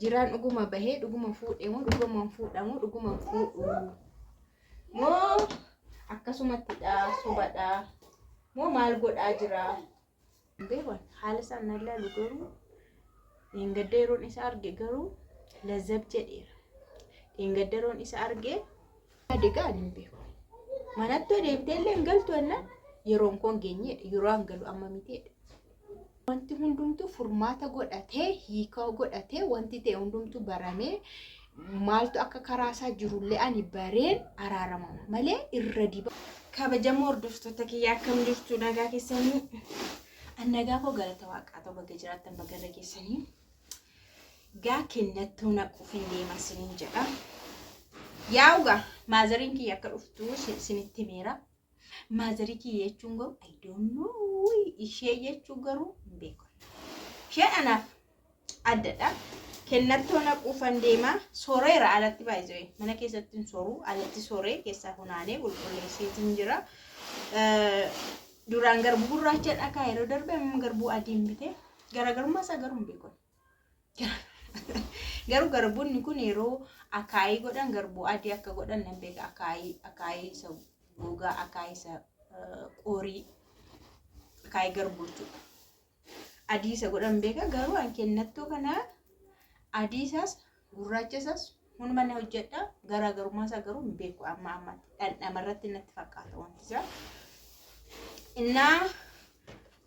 Jiraan dhuguma bahee dhuguma fuudhe moo dhuguma hin fuudhamu dhuguma hin fuudhu moo akkasumattidha sobadha moo maal godhaa jira? Beekan haala isaan nan laalu garuu dheengadda yeroon isa arge garuu lazzab jedheera. Dheengadda yeroon isa arge yaade gaa ani hin beeku. Manatti deebitee illee hin galtu jennaan yeroon koo hin geenyedha. Yeroo an galu amma miteedha. Wanti hundumtuu furmaata godhatee hiika godhatee wanti ta'e hundumtuu baramee maaltu akka karaa isaa jirullee ani bareen araaramama malee irra diba. Kabajamoo hordoftoota kiyya, akkam jirtu? Nagaa keessanii? An nagaa koo, galata waaqaa ta'u. Baga jiraattan, baga irra geessanii. Gaa kennattoo naquuf hin deema isiniin jedha. Yaa'ugaa maazariin kiyya akka dhuftu isinitti himeera. Maazarii kiyya jechuun garuu I don't know, ishee jechuun garuu hin beeku. Isheen anaaf addadha. Kennattoo naquufan deema. Soreera alatti baay'ee mana keessatti hin soruu, alatti soree keessaa funaanee qulqulleesseetiin jira. Duraan garbuu gurraacha dhakaa, yeroo darbe amma garbuu adiin bite. Garaagarummaa isaa garuu hin beeku. Garuu garbuun kun yeroo akaayii godhan garbuu adii akka godhan nan beeka. Akaayii isa gogaa, akaayii isa qorii, akaayii garbuu jechuudha. Adii isa godhan beeka, garuu an kennattoo kana adii isaas gurraacha isaas hunduma ni hojjedha. Garaagarummaa isaa garuu hin beeku amma ammaatti. Dhandhama irratti natti fakkaata wanti isaa. Innaa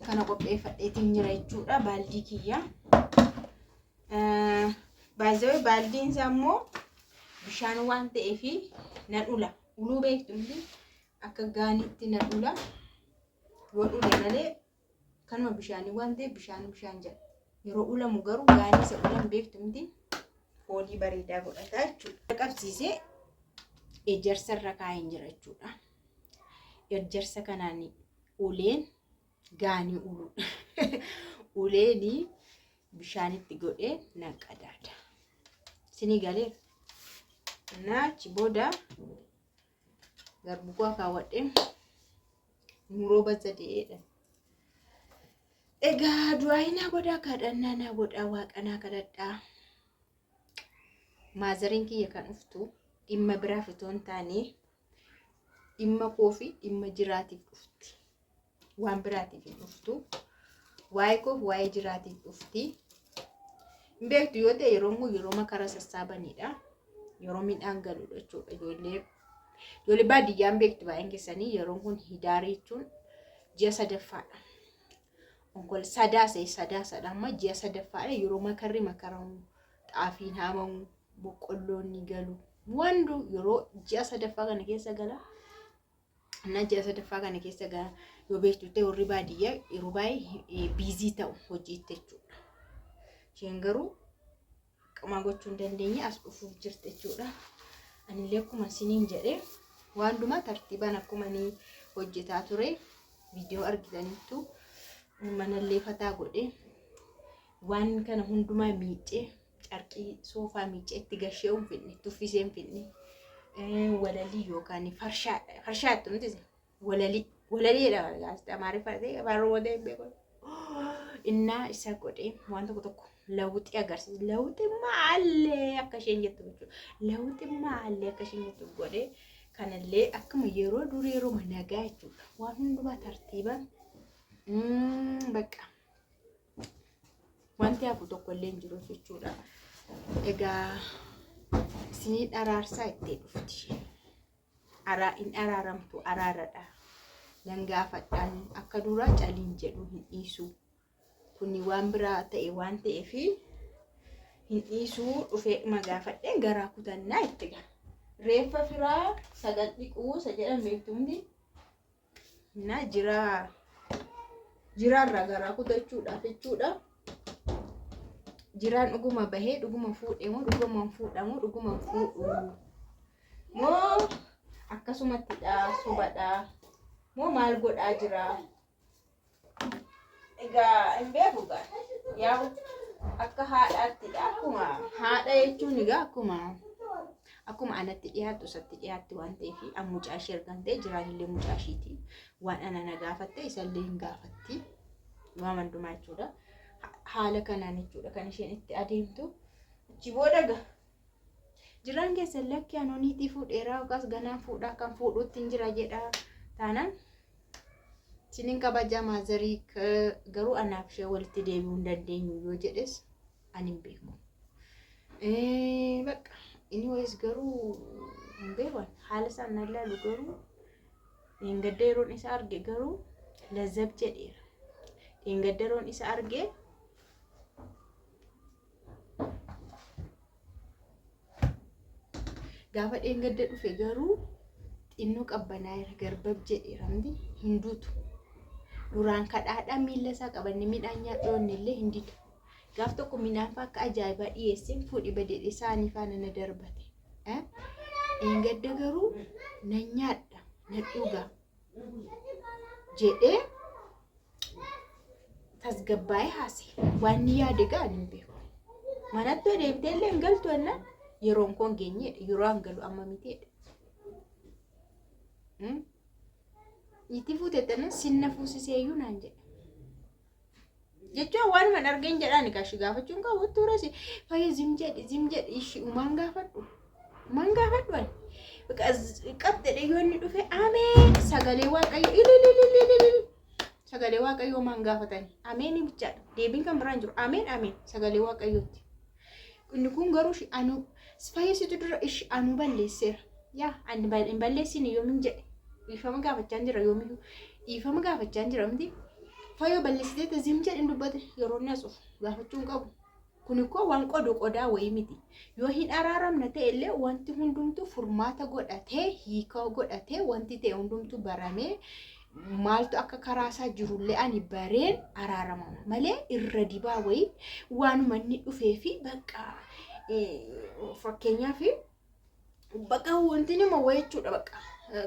kana qopheeffadheetiin jira jechuudha baaldii kiyya. Baay'ee baaldiin isaa immoo bishaan waan ta'eef nan ula. Uluu beektu miti, akka gaaniitti nan ula. Yoo dhule malee kanuma bishaanii waan ta'eef bishaan bishaan jedha. Yeroo ulamu garuu gaanii isa ulan beektu miti, foolii bareedaa godhata jechuudha. Qabsiisee ejersa irra kaa'een jira jechuudha. Ejersa kanaan uleen gaanii ulu. Uleeni bishaanitti godhee nan qadaada. Isinii galeera. Innaa achi booda garbuu koo kaawwadhee muroo bazza dee'eedha. Egaa du'aayi naa godhaa, kadhannaa naa godhaa, waaqa naa kadhadhaa. Maazariin kiyya kan dhuftu dhimma biraaf otoo hin taane dhimma koo fi dhimma jiraatiif dhufti. Waan biraatiif hin dhuftu. Waa'ee koof waa'ee jiraatiif dhufti. Hin beektu yoo ta'e yeroon kun yeroo makara sassaabanidha. Yeroo midhaan galudha jechuudha. Ijoollee baadiyyaan beektu baay'een keessanii, yeroon kun hidaarii jechuun ji'a sadaffaadha. Onkol sadaasa sadaasadha, amma ji'a sadaffaadha, yeroo makarri makaramu, xaafiin haamamu, boqqolloon ni galu. Wandu yeroo ji'a sadaffaa kana keessa gala. Innaa ji'a sadaffaa kana keessa gala yoo beektu ta'e, warri baadiyyaa yeroo baay'ee busy ta'u hojiitti jechuudha. Isheen garuu qamaa gochuu hin dandeenye, as dhufuuf jirti jechuudha. Anillee akkuma isiniin jedhee waan hundumaa tartiibaan akkuma inni hojjetaa ture viidiyoo argitaniittu, manallee fataa godhee, waan kana hundumaa miicee, carqii soofaa miicee itti gashee hin finne, tuffisee hin finne, walalii yookaan farshaa farshaa itti miti, walalii walalii jedhama gaazexaa Amaariffaa ta'e afaan Oromoo ta'e hin beeku. Innaa isa godhee waan tokko tokko lawuxii agarsiisa. Lawuxii maallee akka isheen jettu jechuudha. Lawuxii maallee akka isheen jettu godhee kanallee akkuma yeroo durii yeroo nagaa jechuudha. Waan hundumaa tartiibaan bakka wanti hafu tokko illee hin jiru jechuudha. Egaa isinii dharaarsaa itti dhufti. Hin araaramtu, araaradha. Nan gaafadhaan akka duraa caliin jedhu hin dhiisu. Kuni waan biraa ta'e waan ta'eef hin dhiisuu, dhufee dhuma gaafadheen garaa kutannaa itti gara. Reeffa firaa sagal dhiquu isa jedhan beektu hundi. Na jiraa jiraarraa garaa kutachuudhaaf jechuudha. Jiraan dhuguma bahee dhuguma fuudhe moo dhuguma hin fuudhamu dhuguma hin fuudhu moo akkasumattidha sobadha moo maal godhaa jira? Egaa hin beeku gaa. Yaa'u akka haadhaattidha, akkuma haadha jechuun egaa akkuma anatti dhiyaattu isatti dhiyaatti waan ta'eef, an mucaa ishee ergan ta'e jiraanillee mucaa ishiiti. Waan ana na gaafatte isallee hin gaafatti. Waan hundumaa jechuudha. Haala kanaan jechuudha kan isheen itti adeemtu. Achi booda gaa jiraan keessan lakki anoo niitii fuudheeraa yookaas ganaa fuudhaa kan fuudhuutti hin jira jedha taanaan isinin kabajaa maazarii garuu anaaf ishee walitti deebi'uu hin dandeenyu yoo jedhes ani hin beeku. Bakka anyways garuu hin beeku haala isaan nan laalu garuu dheengadda yeroon isa arge garuu lazzab jedheera. Dheengadda yeroon isa arge gaafa dheengadda dhufe garuu xinnoo qabbanaa'eera garbab jedheera miti hin duutu. Duraan kadhaadhaa miilla isaa qabanne midhaan nyaadhu illee hin didu. Gaaf tokko midhaan fa'aa akka ajaa'ibaa dhiyeesseen fuudhi badeedhe saanii faana na darbate. Dheengadda garuu nan nyaadha nan dhuga jedhee tasgabbaa'ee haasa'e. Waan inni yaade gaa ani hin beeku. Manatti deebitee illee hin galtu jennaan yeroon koo hin geenyedha. Yeroo an galu amma miteedha. Niitii fuute tanan sinna fuusiseeyyuu naan jedhe. Jechuun waanuma hin argeen jedhaan kashi gaafachuun qabu turas fayya zim jedhi zim jedhi ishi umaan gaafadhu. Umaan gaafadhu ani. Qabxedhe yoo inni dhufe ameen sagalee waaqayyo ilililililil sagalee waaqayyoo maan gaafatani ameen bichaadha deebiin kan biraan jiru ameen ameen sagalee waaqayyooti. Inni kun garuu ishi anuu fayyisitu dura ishi anuu balleesseera. Yaa ani hin balleessine yoomin jedhe dhiifama gaafachaa jira yoomiyyuu dhiifama gaafachaa jira miti. Fayyoo balleessitee zim jedhe hin dubbate yeroo inni as dhufu gaafachuu hin qabu. Kun koo waan qodu qodaa wayii miti. Yoo hin araaramna ta'e illee wanti hundumtuu furmaata godhatee hiika godhatee wanti ta'e hundumtuu baramee maaltu akka karaa isaa jirullee ani bareen araaramama malee irra dibaa wayii waanuma inni dhufee fi bakka fakkeenyaaf bakka wanti nama wayii jechuudha bakka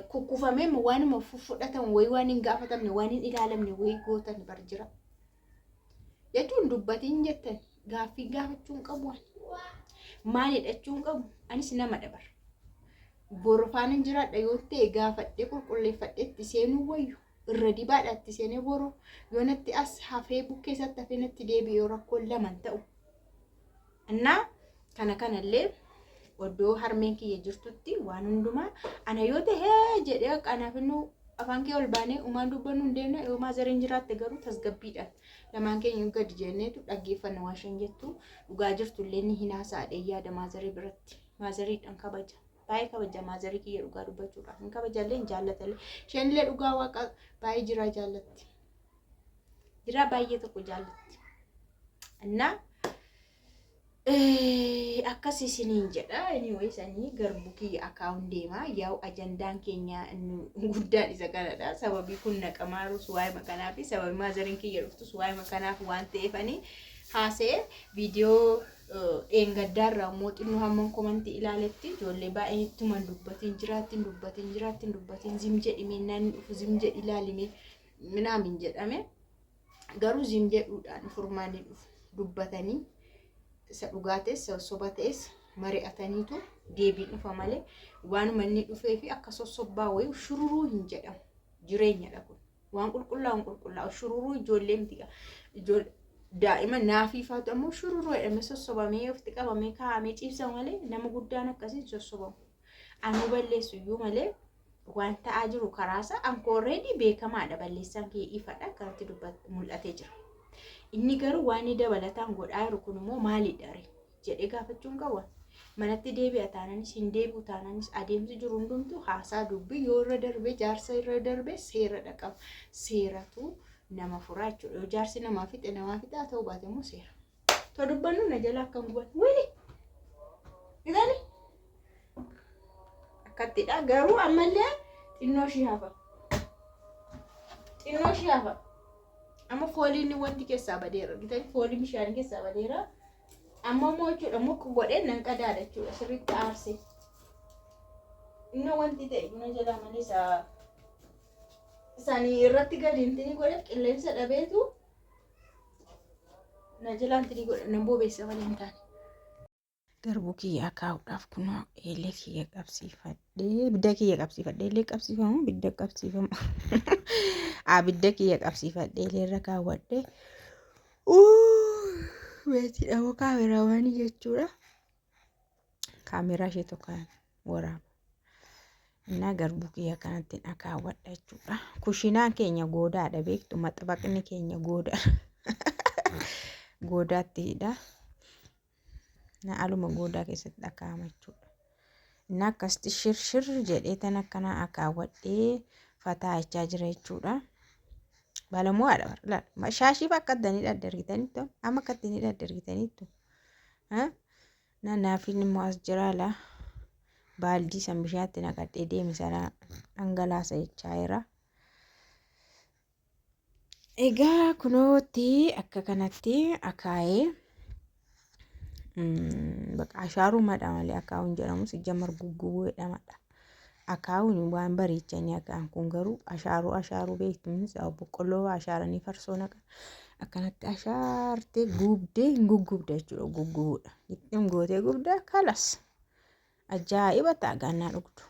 kukkufamee waanuma fudhatamu wayii waan hin gaafatamne waan hin ilaalamne wayii gootan bar jira. Jechuun dubbatiin jettan gaaffii gaafachuu hin qabu ani. Maal hidhachuu hin qabu anis nama dabar. Boru faanan jiraadha yoo ta'e gaafadhee qulqulleeffadhee itti seenuu wayyu irra dibaadha itti seenee boru yoo natti as hafee bukkee isaatti hafee natti deebi'e yoo rakkoon laman ta'u. Innaa kana kanallee oddoo harmeen kiyya jirtutti waan hundumaa ana yoo ta'e jedhee anaaf inni afaan kee ol baanee umaan dubbannu hin deemna yoo maazariin jiraatte garuu tasgabbiidhaan lamaan keenya gadi jenneetu dhaggeeffanna waan isheen jettu dhugaa jirtu illee ni hinaasaadhe yaada maazarii biratti. Maazariidhaan kabaja. Baay'ee kabaja maazarii kiyya dhugaa dubbachuudhaaf. Hin kabajallee hin jaallatallee. Isheen illee dhugaa waaqa baay'ee jiraa jaallatti. Jiraa baay'ee tokko jaallatti. Innaa akkas isiniin jedha. Anyway sanii garbuu kiyya akaawun deema. Yaa'u ajandaan keenya inni guddaan isa kanadha. Sababii kun naqamaarus waa'ee kanaa fi sababii maazariin kiyya dhuftus waa'ee kanaaf waan ta'eefani haasa'e viidiyoo dheengaddaarraa immoo xinnoo hamman komantii ilaaletti ijoollee baay'een ittuman dubbatiin jiraattiin dubbatiin jiraattiin dubbatiin zim jedhi meennaan dhufu zim jedhi ilaalime minaamin jedhame garuu zim jedhuudhaan furmaanni dhufu dubbatanii isa dhugaa ta'es isa soba ta'es mari'ataniitu deebiin dhufa malee waanuma inni dhufee fi akka sossobbaa wayii shururuu hin jedhamu jireenyadha kun. Waan qulqullaa'u qulqullaa'u shururuu ijoollee miti ijoollee daa'ima naafii faatu ammoo shururuu jedhamee sossobamee ofitti qabamee kaa'amee ciibsa malee nama guddaan akkasii hin sossobamu. Anuu balleessu iyyuu malee waan ta'aa jiru karaasaa ankoorreedii beekamaadha balleessaan kee ifadha akkanatti mul'atee jira. Inni garuu waan inni dabalataan godhaa jiru kun immoo maalidha ree jedhee gaafachuun qaba. Manatti deebi'a taananis hin deebi'u taananis adeemsi jiru hundumtuu haasaa dubbii yoo irra darbe jaarsa irra darbe seera dhaqaba. Seeratu nama furaa jechuudha. Yoo jaarsi namaa fixe namaa fixe haa ta'u baate immoo seera. To dubbannu na jala akka hin gubanne. Wili! Ilaali! Akkattidha garuu ammallee xinnoo ishii hafa. Xinnoo ishii hafa. Amma fooliin wanti keessaa badeera. Gitanii fooliin bishaanii keessaa badeera. Amma immoo jechuudha muka godhee nan qadaada jechuudha sirriitti aarsee. Inni wanti ta'e buna jalaa malee isaa isaanii irratti gadi intini godheef qilleensa dhabeetu na jalaa intini godhe nan bobeessa malee hin taane. Garbuu kiyya akaa'uudhaaf kunoo eelee kiyya qabsiifadhee ibidda kiyya qabsiifadhee eelee qabsiifamu ibidda qabsiifamu abidda kiyya qabsiifadhee eelee irra kaawwadhee beetiidha moo kaameraamaanii jechuudha. Kaameeraa ishee tokko waraaba. Innaa garbuu kiyya kanatti akaawwadha jechuudha. Kushinaan keenya goodaadha beektu, maxabaqni keenya goodaadha. Goodaatti hidha. Na aluma goodaa keessatti akaa'ama jechuudha. Innaa akkasitti shirshir jedhee tan akkana akaawwadhee fataa jechaa jira jechuudha. Baalamu'aadha bara. Shaashii akka itti hidhadhe argitaniittu, amma akka ittiin hidhadhe argitaniittu. Naafiin immoo as jira laa. Baaldii san bishaatti naqadhee deeme sana dhangalaasa jechaa jira. Egaa kunootti akka kanatti akaayee bakka ashaarumadha malee akaawuun jedhamu sijjamar guggubuu jedhamadha. Akaawuun waan bareechanii akaa'an kun garuu ashaaruu ashaaruu beektuunis boqqolloo ashaaranii farsoo naqan akkanatti ashaartee gubdee hin guggubda jechuudha, guggubuudha. Ittiin gootee gubda kalas. Ajaa'iba ta'a gaannaa dhugdu.